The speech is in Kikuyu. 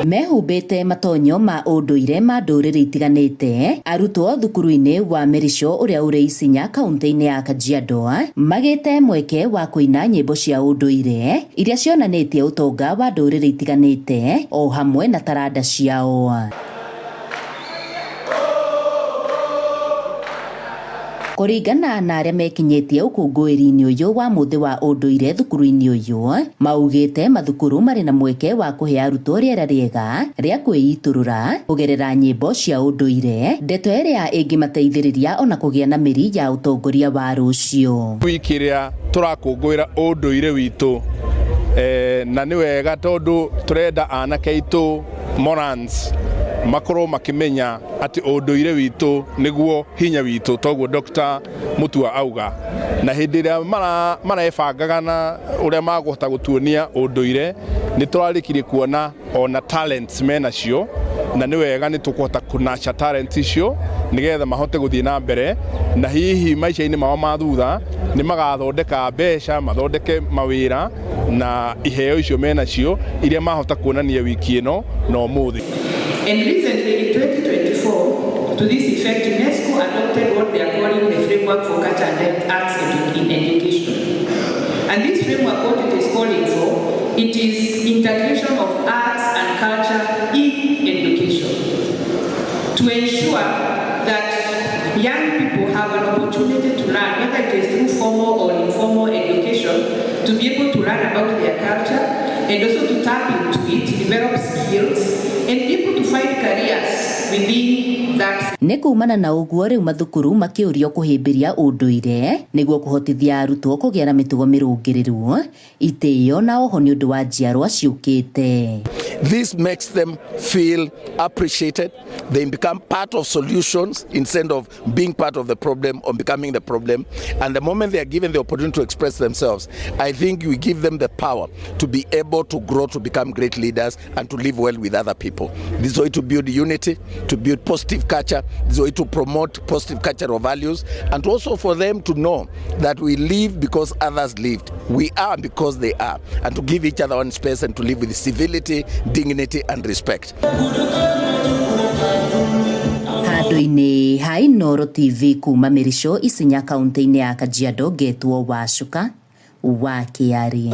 Mehumbĩte matonyo ma ũndũire ma ndũrĩrĩ itiganĩte, arutwo thukuru-inĩ wa Merico ũrĩa ũrĩ Isinya kaunti-inĩ ya Kajiado magĩte mweke wa kũina nyĩmbo cia ũndũire iria cionanĩtie ũtonga wa ndũrĩrĩ itiganĩte o hamwe na taranda ciao. Kũringana na arĩa mekinyĩtie ũkũngũĩri-inĩ ũyũ wa mũthĩ wa ũndũire thukuru-inĩ ũyũ, maugĩte mathukuru marĩ na mweke wa kũhe arutwo rĩera rĩega rĩa kwĩitũrũra kũgerera nyĩmbo cia ũndũire, ndeto ĩrĩa ĩngĩmateithĩrĩria ona kũgĩa na mĩri ya ũtongoria wa rũciũ. Wiki ĩrĩa tũrakũngũĩra ũndũire witũ na nĩ wega tondũ tũrenda anake aitũ Morans makorwo makĩmenya atĩ ũndũire witũ nĩguo hinya witũ toguo Dr. Mutua auga na hĩndĩ ĩrĩa marebangaga na ũrĩa magũhota gũtuonia ũndũire nĩ tũrarĩkirie kuona ona talents menacio na nĩ wega nĩ tũkũhota kũnacha talents icio nĩgetha mahote gũthiĩ na mbere na hihi maica-inĩ mao ma thutha nĩ magathondeka mbeca mathondeke mawĩra na iheo icio menacio iria mahota kuonania wiki ĩno na ũmũthĩ. And recently in 2024, to this effect, UNESCO adopted what they are calling the Framework for Culture and Arts in Education. And this framework, what it is calling for, it is integration of arts and culture in education to ensure that young people have an opportunity to learn, whether it is through formal or informal education, to be able to learn about their culture and also to tap into it, develop skills, and be able to find careers within that. Nĩ kumana na ũguo rĩu mathukuru makĩũrio kũhĩmbĩria ũndũire nĩguo kũhotithia arutwo kũgĩa na mĩtugo mĩrũngĩrĩru, itĩo na oho nĩ ũndũ wa njiarwa ciũkĩte. This makes them feel appreciated. They become part of solutions instead of being part of the problem or becoming the problem. And the moment they are given the opportunity to express themselves, I think we give them the power to be able to grow to become great leaders and to live well with other people. This is a way to build unity, to build positive culture, this is a way to promote positive cultural values, and also for them to know that we live because others lived. We are because they are, and to give each other one space and to live with civility, dignity, and respect. Handũ-inĩ ha Inooro TV kuma Merico Isinya kaunti-inĩ ya Kajiado ngetwo Wacuka wa Kĩarĩ.